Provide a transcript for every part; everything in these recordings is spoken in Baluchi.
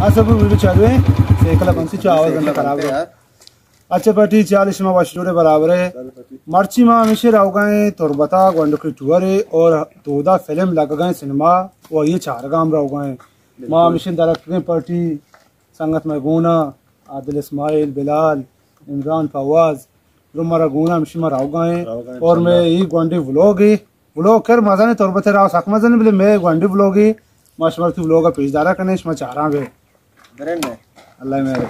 اچھا، کوئی ویڈیو چالو ہے، سائیکل بنتی چا آواز گندا خراب ہے۔ اچھا پٹی، چال شما وش جوڑے برابر ہے۔ مرچی ما ہمیشہ روگا ہیں تربتا گونڈکی ٹور ہے اور دودا فلم لگگا ہیں سینما، و یہ چارگا ہم روگا ہیں۔ ما ہمیشہ درکگیں پٹی سنگت میں گونا عادل اسماعیل، بلال، عمران، فواز، رو مارا گونا ہمشی ما روگا ہیں۔ روگا ہیں، اور میں انشاءاللہ۔ یہ گونڈی ولاگ ہے، ولاگ کر مزن تربت راو سک مزن بلے میں گونڈی ولاگ ہے، ما شمار تو ولاگ پیش دارا کنے شما چاراں بے۔ درن ہے۔ اللہ مہر۔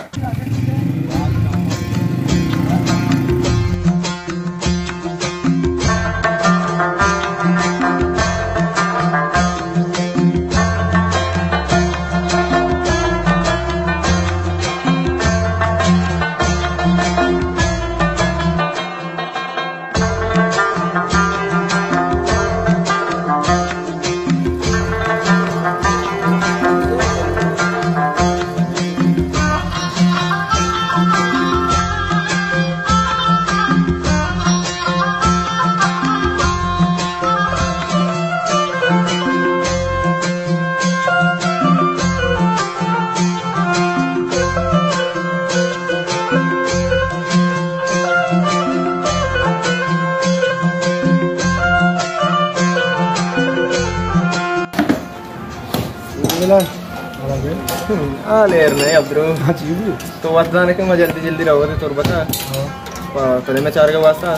ہاں، لیر نہیں، عبدالرؤف۔ ہاں، جی، جی۔ تو وت زانے کہ ما جلدی جلدی رہو تربتا۔ ہاں۔ پا-، فلم چارگا واسطہ۔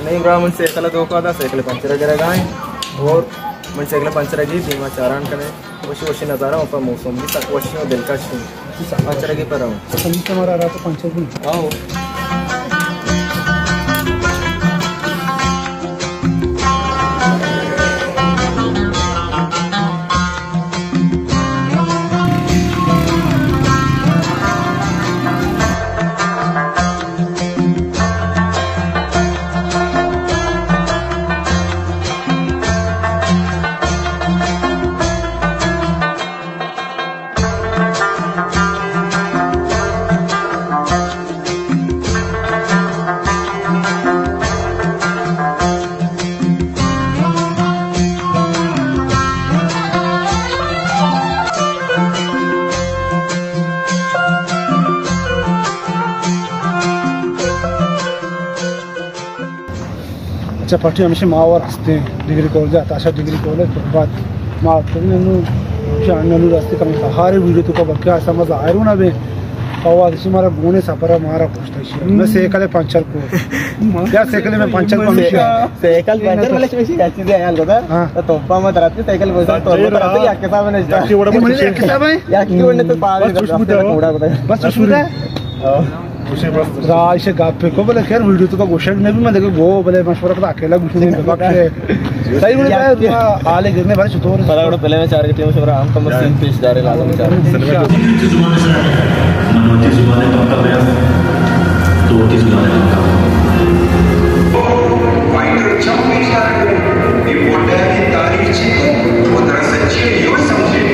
نہیں، برا من سائیکل دھوکا دا، سائیکل پنچر گرگا ہیں۔ اور من سائیکل پنچر گی، دیما چاران کنے۔ وشی وشی نظارہ، اوپر موسم بھی سک وشی و دلکش ہیں۔ پنچر گی پر آؤں۔ سنگیت ہمارا رات پنچر بھی۔ آؤ۔ اچھا، پارٹی ہمیشہ ما اور ہستے ڈگری کالج، عطاشہ ڈگری کالج، پر بعد ما آتے ہیں، انو، ہمیشہ انو راستے کم سہارے ویڈیو تو کا بکیا سمجھ آئے رو نا بے۔ آواز اسی مارا گونے سفر مارا پوچھتا ہے، میں سائیکل پنچر کو۔ کیا سائیکل میں پنچر کو ہمیشہ؟ سائیکل پنچر والے سے اسی چیز ہے، یار، گدا۔ ہاں۔ تو توپا میں طرف سے سائیکل بولتا، تو طرف سے یا کتاب نہیں، یا کتاب ہے؟ یا کیوں نہیں تو پاگل بس، بس، بس، بس، بس، بس، بس، بس، بس، بس، بس، بس، بس، بس، راہ اسے گپ کو بلے خیر ویڈیو تو کا گوشگ نہ بھی، من دیکھو گو بلے مشورہ پتا اکیلا گوشنے میں بخشے۔ صحیح بولے بھائی، آلے گرنے بھائی چطور ہے؟ پتا بڑا پہلے میں چار کے ٹیم سے ہم کم سین پیش دارے لازم چار۔ وتی زبان ءَ شاعر، من وتی زبان ءَ پکا بیاں، تو وتی زبان ءَ پکا۔ فائٹر چم پیش دارے، یہ بوڈا کی تاریخ چیتے، وہ دراصل چیتے، یہ سمجھے۔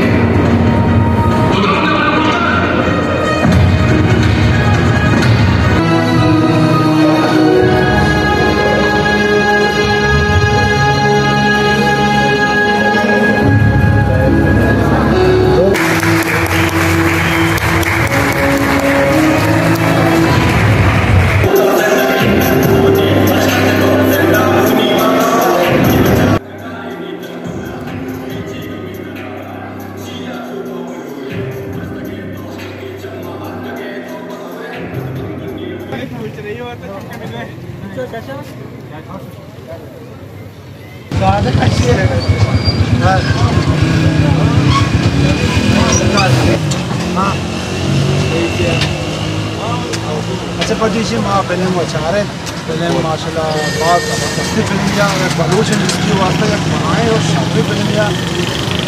اچھا، پٹی شی ما فلم و چارت۔ فلم ماشاءاللہ باز زبردستی فلم یا، یک بلوچ انڈسٹری واسطہ یک بنائیں اور شریں فلم یا۔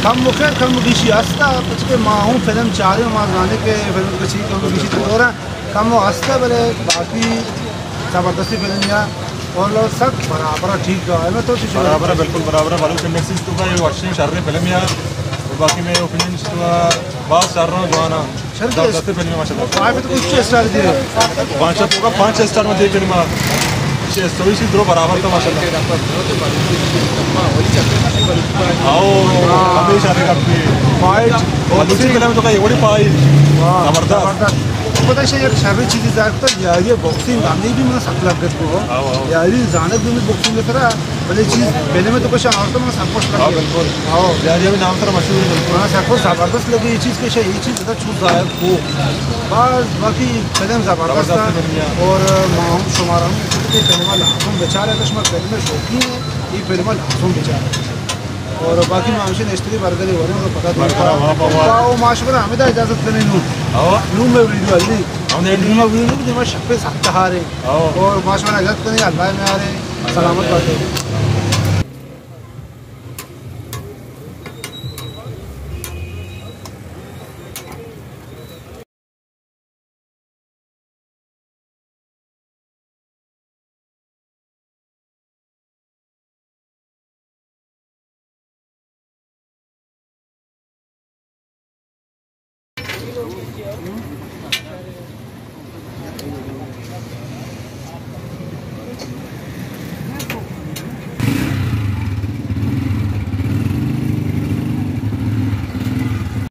کم و خیر کم و گیشی ہستا، پچ کہ ما ہوں فلم چارے، ما زانے کہ فلم کچی کم و گیشی تو رہا، کم و ہستا بلے باقی زبردستی فلم یا۔ اور لوگ سک برابر ٹھیک ہے، میں تو چیز برابر ہے، بالکل برابر ہے۔ بلوچ انڈسٹری تو کا یہ وشیں شریں فلم یا، اور باقی میں اوپینین تو باز شر رہا ہوں جوانا۔ شر کے زبردست فلم ہے ماشاءاللہ۔ فائیو تو کچھ اسٹار دے۔ پانچ تو کا پانچ اسٹار میں دے فلم ہے۔ اسٹوری سی درو برابر تھا ماشاءاللہ۔ آؤ، ہمیں شر کپی۔ فائٹ، بلوچی فلم تو کئی وڑی پائی۔ واہ، زبردست۔ زبردست۔ پتہ ہے، یک شر چیزی ظاہر کتا، یاری باکسنگ ہمیں بھی من سک لگت کو۔ ہاں، ہاں۔ یاری زانت بھی باکسنگ کرا، بلے چیز فلم تو کچھ اور تو من سک خوش لگا۔ ہاں، بالکل۔ ہاں۔ یاری بھی نام سر مشہور ہے، بالکل۔ ہاں، سک زبردست لگی یہ چیز کہ شاید یہ چیز تو چوز ظاہر کو۔ بس باقی فلم زبردست زبردست ہے۔ بنیا۔ اور ما ہم شمارا ہم کہ فلم لازم بچارے، اگر شما فلم شوقین ہے، یہ فلم لازم بچارے۔ اور باقی ما ہمشہ نشتگی برگرے ورے، اور پتہ تو برگرے، واہ، واہ، واہ۔ او ماشاءاللہ، ہمیں دا اجازت کنے نو۔ ہاں۔ نو میں ویڈیو علی۔ ہم نے نو میں ویڈیو نو، دیما شپے سخت ہارے۔ ہاں۔ اور ماشاءاللہ اجازت کنے، اللہ میں آرے۔ سلامت باتے۔